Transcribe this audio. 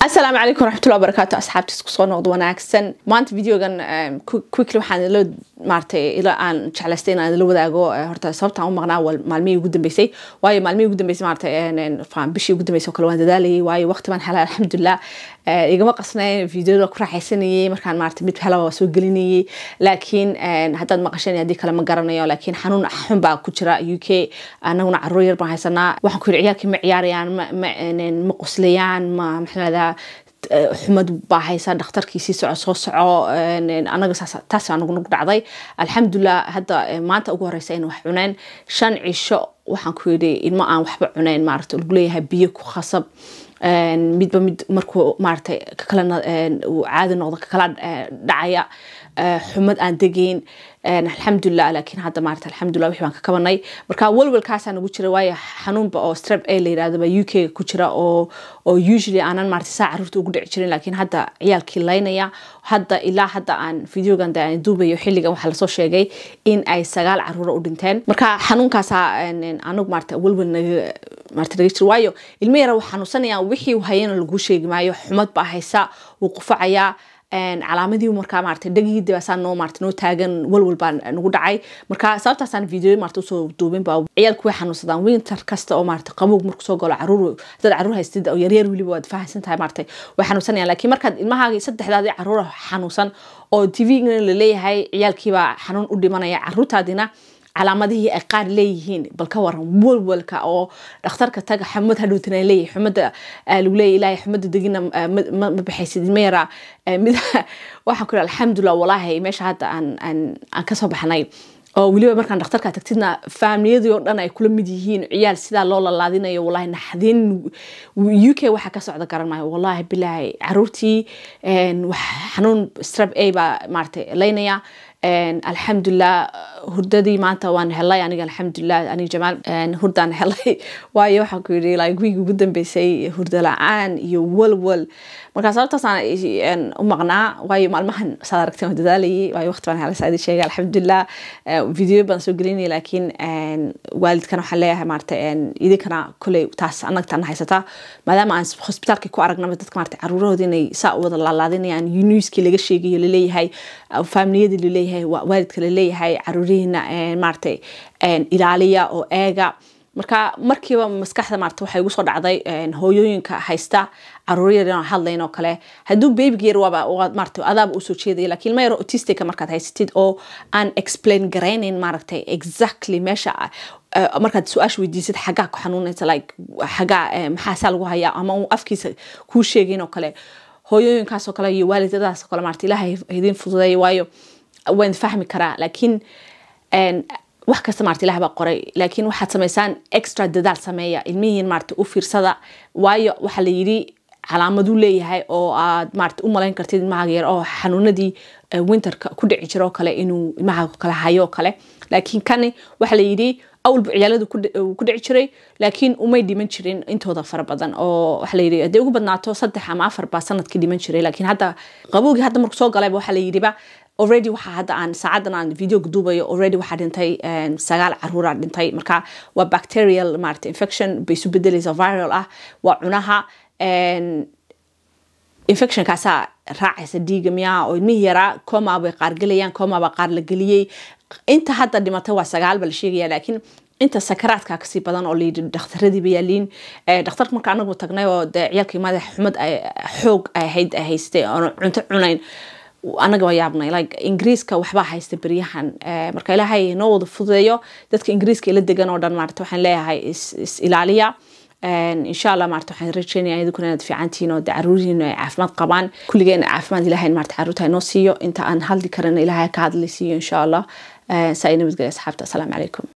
Asalaamu calaykum waraxmatullahi wabarakaatu. Asxaabta, isku soo noqdo wanaagsan. Maanta videogan quickly waxaan ila maartay ila aan jeclaystay inaan ila wadaago horta sababtaan u maqnaa waa maalmihii ugu dambeysay, waayo maalmihii ugu dambeysay maartay bishii ugu dambeysay oo kale waan dadaalayay, waayo waqti baan helay, alxamdulilah. Igama qasnayn, videoda ku raaxaysanayay, markaan maartay mid helaba waa soo gelinayay. Laakiin haddaad maqasheen iyo haddii kale ma garanayo, laakiin xanuun xun baa ku jira UK. Anaguna caruur yar baan haysanaa. Waxaan ku yidhi ciyaalkii ma ciyaarayaan, ma qoslayaan, ma maxaa lahdaa, xumad baa haysa, dhakhtarkii sii soco soo soco. Anaga taas anagu nagu dhacday. Alxamdulilah, hadda maanta ugu horeysa in wax cuneen 5 cisho. Waxaan ku yidhi ilmo aan waxba cunayn, maaragta lagu leeyahay biyo ku khasab, midba mid markuu maaragtay ka kalena uu caadi noqdo ka kala dhacaya, xumad aan degayn. Alxamdulilah, laakiin hadda maarata alxamdulilah wixii baan ka kabanay. Marka walwalkaasaa nagu jira, waayo xanuunba oo strep A la yidhahdo baa UK ku jira oo usually aanan maarata saa carruurta ugu dhici jirin, laakiin hadda ciyaalkii laynaya. Hadda ilaa hadda aan videogan de aan duubayo xilligan, waxaa lasoo sheegay in ay sagaal caruura u dhinteen. Marka xanuunkaasaa anagu maarata walwal naga maarata naga jira, waayo ilmo yara wuu xanuunsanayaan, wixii hayana lagu sheegi maayo. Xumad baa haysa, wuu qufacayaa, calaamadii markaa maarata dhegihii baasaa noo maarata noo taagan, walwal baa nagu dhacay. Marka sababtaasaan video maarata usoo duubin baa. Ciyaalku way xanuunsadaan winter kasta oo maarata qabowg markuu soo galo. Caruur haddaad caruur haystid oo yaryar weliba, waad fahansan tahay, maarata way xanuunsanayaan. Laakiin markaad ilmahaagii saddexdaadii caruur xanuunsan oo TV-gana laleeyahay ciyaalkiibaa xanuun u dhimanaya, caruurtaadina calaamadihii ay qaar leeyihiin, bal ka waran walwalka oo dhakhtarka taga, xumad hadhowtana leeyahay, xumada lagu leeyahay, ilaahay xumada degina ma baxaysid ma yaraa mid. Waxaan ku alxamdulilah, walaahi meesha hadda aan kasoo baxnay oo weliba markaan dhakhtarka tagtidna faamiliyadii oo dhan ay kula mid yihiin ciyaal sidaa loo lalaadinayo, wallahi naxdin. UK waxa ka socda garan maayo, wallahi bilaahi. Caruurtii xanuun strep A baa maaragtay laynaya. Alxamdulilah, hurdadii maanta waan helay aniga, alxamdulilah. Aniga Jamaal hurdaan helay, waayo waxaan ku yidhi like wiigi ugu dambeysay hurdo la-aan iyo walwal. Marka sababtaasaan u maqnaa, waayo maalmahan saad aragteen waan dadaalayay, waayo waqti baan helay, saa idin sheegay, alxamdulilah. Video baan soo gelinayay, laakiin waalidkan waxaan leeyahay maaragtay idinkana koley taas anagtaan haysataa, maadaama aan hosbitaalkii ku aragnaba dadka maaragtay caruurahooda inay saa u wada laalaadinayaan, newskii laga sheegayo laleeyahay, faamiliyadii laleeyahay, waalidka laleeyahay caruurihiina maaragtay ilaaliya oo eega. Marka markiiba maskaxda maarata waxay igu soo dhacday hooyooyinka haysta caruur yar inaan hadlayn oo kale. Hadduu babyga yar waaba maarata adaaba usoo jeedaya, laakiin ilma yar autistica markaad haysatid oo aan explain garaynayn maaragtay exactly meesha markaad su-aasha weydiisid, xaggaa ku xanuunaysa, like xaggaa maxaa saa lagu hayaa, ama uu afkiisa kuu sheegayn oo kale, hooyooyinkaas oo kale iyo waalidadaas oo kale, maarata Ilaahay idin fududeeya, waayo waan fahmi karaa. Laakiin wax kasta maarata Ilaah baa qoray, laakiin waxaad samaysaan extra dadaal sameeya, ilmihiin maarata u fiirsada, waayo waxaa la yidhi calaamaduu leeyahay oo aad maarata u malayn kartid ilmahaaga yar oo xanuunadii winterka ku dhici jira oo kale inuu ilmahaaga kale hayo oo kale. Laakiin kani waxaa la yidhi awalbu ciyaaladu ku dhici jiray, laakiin umay dhiman jirin intooda fara badan, oo waxaa la yidhi hadday ugu badnaato saddex ama afar baa sanadkii dhiman jiray. Laakiin hadda qabowgii hadda markuu soo galayba waxaa la yidhiba already waxaa hadda aan saacadan aan videoga duubayo already waxaa dhintay sagaal caruuraa dhintay. Marka waa bacterial maarata infection bay isu bedelaysa viral ah, waa cunaha infectionkaasaa raacaysa dhiiga miyaa, oo ilmihii yaraa coma bay qaar gelayaan, coma baa qaar la geliyey. Inta hadda dhimatay waa sagaal ba la sheegaya, laakiin inta sakaraadka kasii badan oo layidhi dhakhtaradii ba yaaliin. Dhakhtarka marka anagu tagnay oo dee ciyaalkii madax xumad xoog ay ahayd ay haystay oon cunto cunayn, anaga waa yaabnay, like Ingiriiska waxbaa haysta beryahan. Marka Ilaahay noo wada fududeeyo. Dadka Ingiriiska ila degan oo dhan maarata waxaan leeyahay is ilaaliya insha Allah. Maarata waxaan rajeynaya idinkuna inaad fiicantihiin oo dee caruurihiinu ay caafimaad qabaan. Kulligeen caafimaad Ilaahay maarata caruurta inoo siiyo, inta aan hadli karin Ilaahay ka hadli siiyo insha Allah. Saa i nabadgelya asxaabta. Asalaamu calaykum.